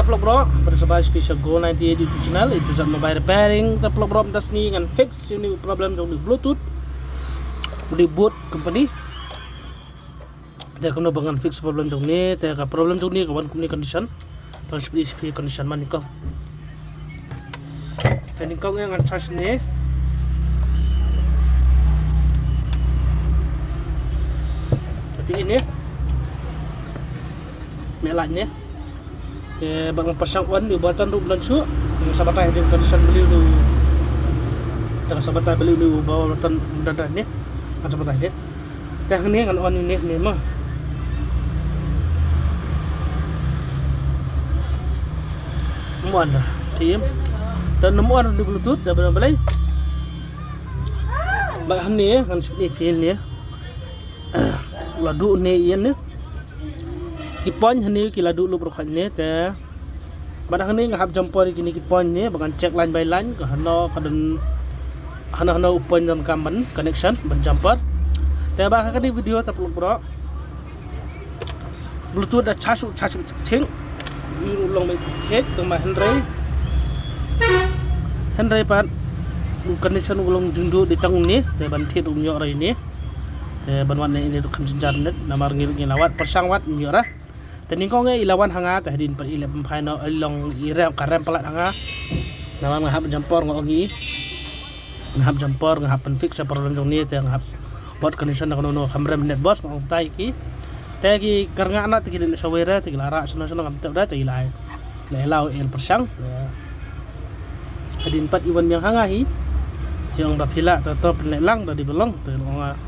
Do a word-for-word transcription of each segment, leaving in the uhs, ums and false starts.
Paralok baroh, bad sngewbha sha Go ninety-eight YouTube channel, A to Z mobile repairing. Te paralok baroh, mynta ka sngi ngan fix ïa une u problem jong une u Bluetooth. Une u boot company. Te kumno ba ngan fix problem jong une, te ka problem jong une ka wan kum ne condition. Te shu peit condition mynnyngkong. Te nyngkong ïa ngan charge ne. Te peit ne. Mih light ne. Te ba ngan pyrshang on ïa u button ruh ban shu. Ngan sa batai ïa u condition balei u. Te ngan sa batai balei u button, button ne. Ngan sa batai ïa u. Te hangne ngan on ïa une hangne mo. Ym on da. Te ym. Te ym on ïa une Bluetooth da, balei? Bad hangne ngan shu ne phi hangne. La duh ne ïa une. Ki point hangne ki la duh lut baroh kawei ne, te bad hangne nga hap jumper ïa kine ki point ne ba ngan check line by line, ka hano ka don, hano hano u point donkam ban connection ban jumper. Te ba ha kane ka video te paralok baroh, Bluetooth da charge u charge u thik. Ïa u long mai thik tang ba hynrei, hynrei pat u connection u long jingduh dei tang une, te ban thied ruh ym ïoh re une. Te ban wad ne ine ruh kham jynjar ne, namar ngi ruh ngi la wad pyrshang wad ym ïoh re. Te nyngkong ïa i la wan ha nga, te hadien pat i la pynphai noh, i long i rem, ka rem palat ha nga. Namar nga hap jumper nga ong i. Nga hap jumper, nga hap pynfix ïa problem jong une, te nga hap wad condition na kano kano kham rem net boss nga ong tai ki. Te ki kyrngah na te ki leit sha wei re, te ki la rah shano shano ngam tip re, te ki la ai. Ki la ai law el pyrshang. Te hadien pat i wan biang ha nga hi. Te ong ba phi lah, te to pynleh lang, te dei ba long, te ong nga.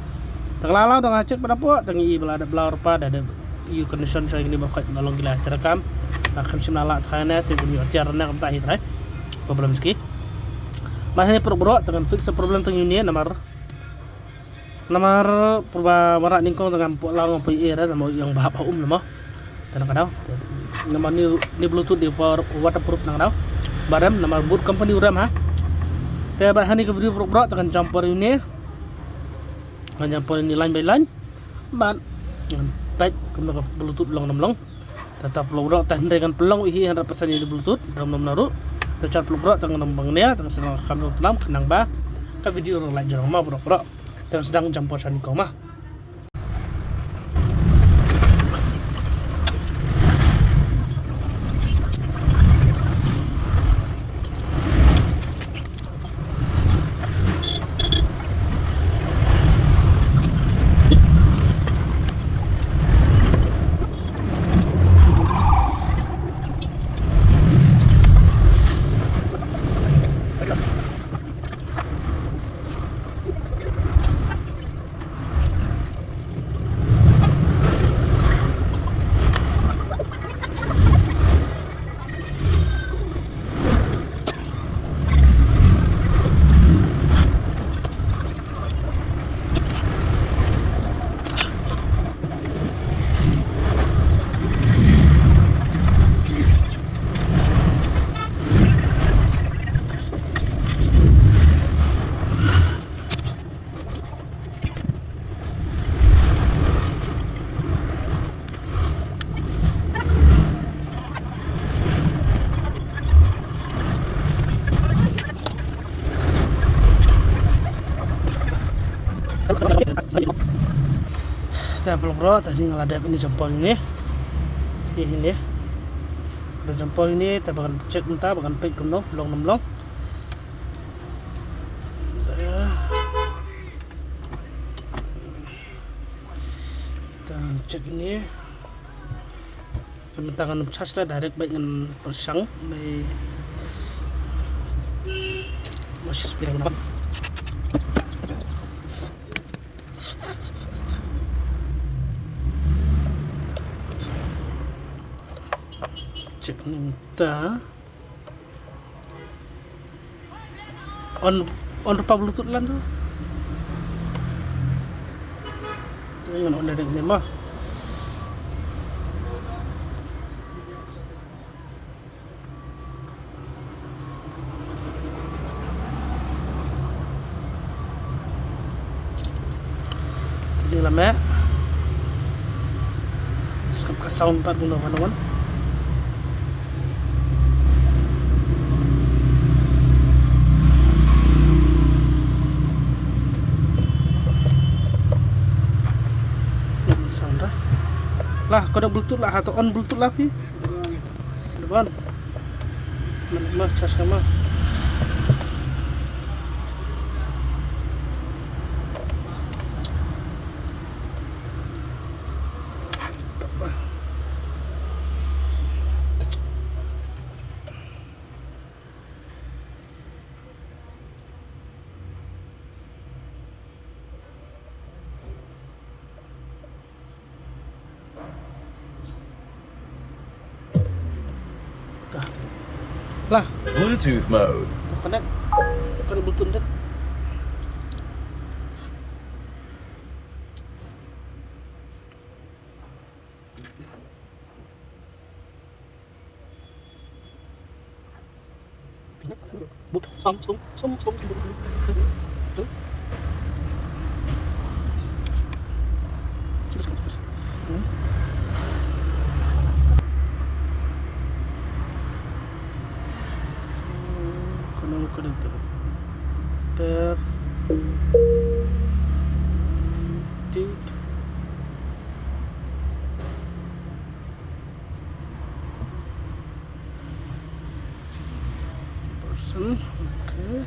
Te ka la law da nga check pat hapoh, te ngi i ba la dep law ruh pat, da dep ïa u condition sha kine baroh kawei ba long ki la tyrkam. Nga khlem shym la lah tharai ne, te ban ïoh tiar ne kumta hi trai. Problem ski. Bad hangne paralok baroh, te ngan fix ïa problem tang ïa une namar. Namar pyrba wanrah nyngkong te ngam poi lang poi eh re, namar ïa nga ba hap ha um namar. Te nang ka daw. Namar une, une Bluetooth dei waterproof nang ka daw. Ba rem, namar boot company u rem ha. Te bad hangne ka video paralok baroh, te ngan jumper ïa une. Ngan jumper ïa une line by line. Bad ngan peit kumno ka Bluetooth long nam long. Te paralok baroh, te hynrei ngan pynlong hi hundred percent ïa une Bluetooth, dang ym na ruh. Te paralok baroh, te ngan ym bang nia, te ngan sdang kham jong tnam, khnang ba ka video ruh lait jrong ma paralok baroh. Te ngan sdang jumper sha nyngkong ma. Te paralok baroh, te nga la dep ïa une jumper ïa une. Ïa une. Une jumper ïa une, te ba ngan check mynta, ba ngan peit kumno long nam long. Te check ïa une. Mynta ngan ym charge la, direct beit ngan pyrshang. Nai. Masih speed ngan. Check ïa une mynta. On, on ruh pa Bluetooth lan tu. Ngan on direct ne ma. Te dei la meh. Skhem ka sound pat kumno ban wan. Lah, kau nak Bluetooth lah, atau on Bluetooth lah, Pi. Depan. Mana, mana charge sama. Lah. Bluetooth mode. Connect. Connect Bluetooth. Per. Tit. Person, okay.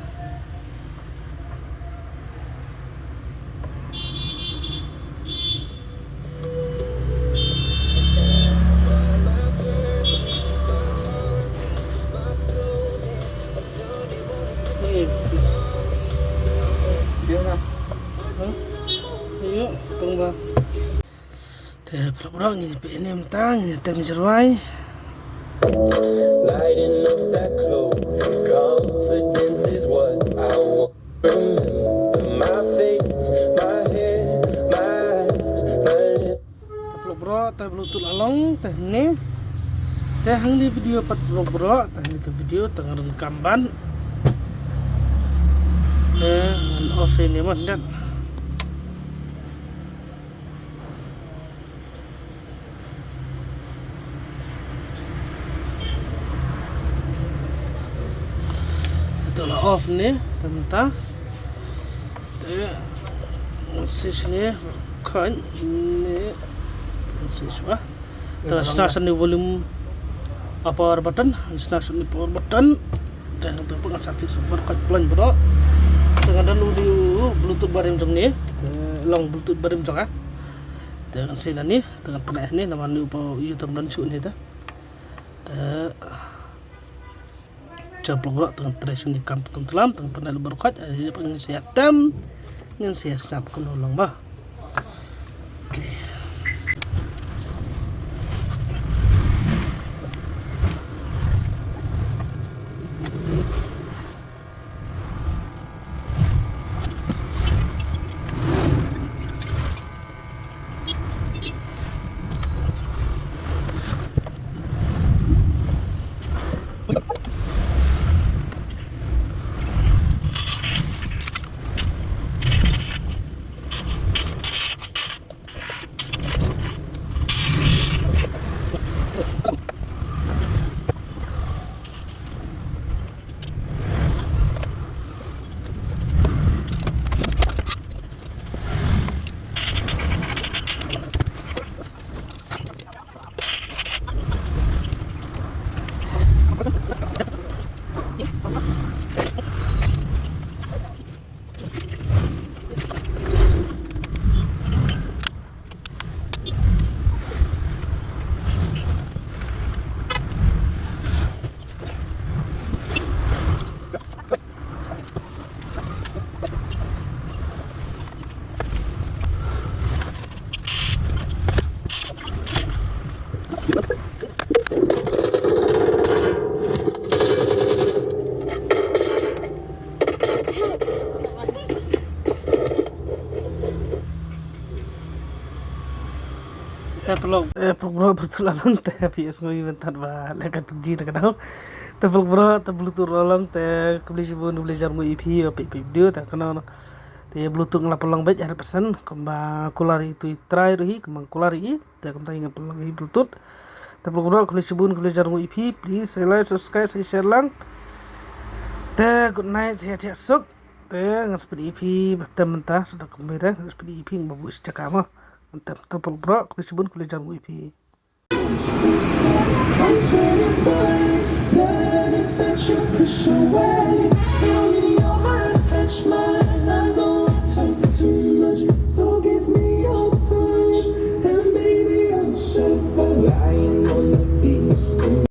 Hey, please. Huh? Ayo, tunggu. Te paralok baroh, ngin ïa peit ne mynta, ngin ïa tem jingrwai. Lighting up that clover, confidence is what I want. Remember my face, my hair, my eyes, my lips. Te paralok baroh, te Bluetooth la long, te hangne. Te hangne video pat paralok baroh, te hangne ka video te ngan rung kam ban. Te ngan off sien ïa ma ndat. Te la off ne, te mynta. Te message ne, khan ne, message ba. Te shna shane volume, ah, power button, shna shane power button. Te hangta pang sa fix power kat plan bro. Te ngan download Bluetooth barim jong ne. Te long Bluetooth barim jong ah. Te ngan sei na ne, te ngan pyneh ne, namar ne u pa u tam don shu ne te. Te Jop lok rok tang trei sini kam tum tlam tang pynai lubur khot, ari pang ngin sia tem, ngin sia sngap kumno long ba. Okay. Te paralok, te paralok bro, Bluetooth la long te phi sngew i ban tat ba leh ka PUBG te ka dang. Te paralok bro, te Bluetooth la long te khublei shibun, khublei jar nguh ïa phi ba phi phi video te kano. Te Bluetooth nga la pynlong beit hundred percent kumba kular i tu i try ruh hi kumba kular i te kumta i nga pynlong i Bluetooth. Te paralok bro, khublei shibun, khublei jar nguh ïa phi, please like, subscribe, share lang. Te good night, sngewbha suk. Te ngan sa pyni ïa phi ba tem mynta sa da kumne te ngan sa pyni ïa phi ba buh sa jaka mo. Tem tem pul bro, kuli shibun kuli jam ngi phi.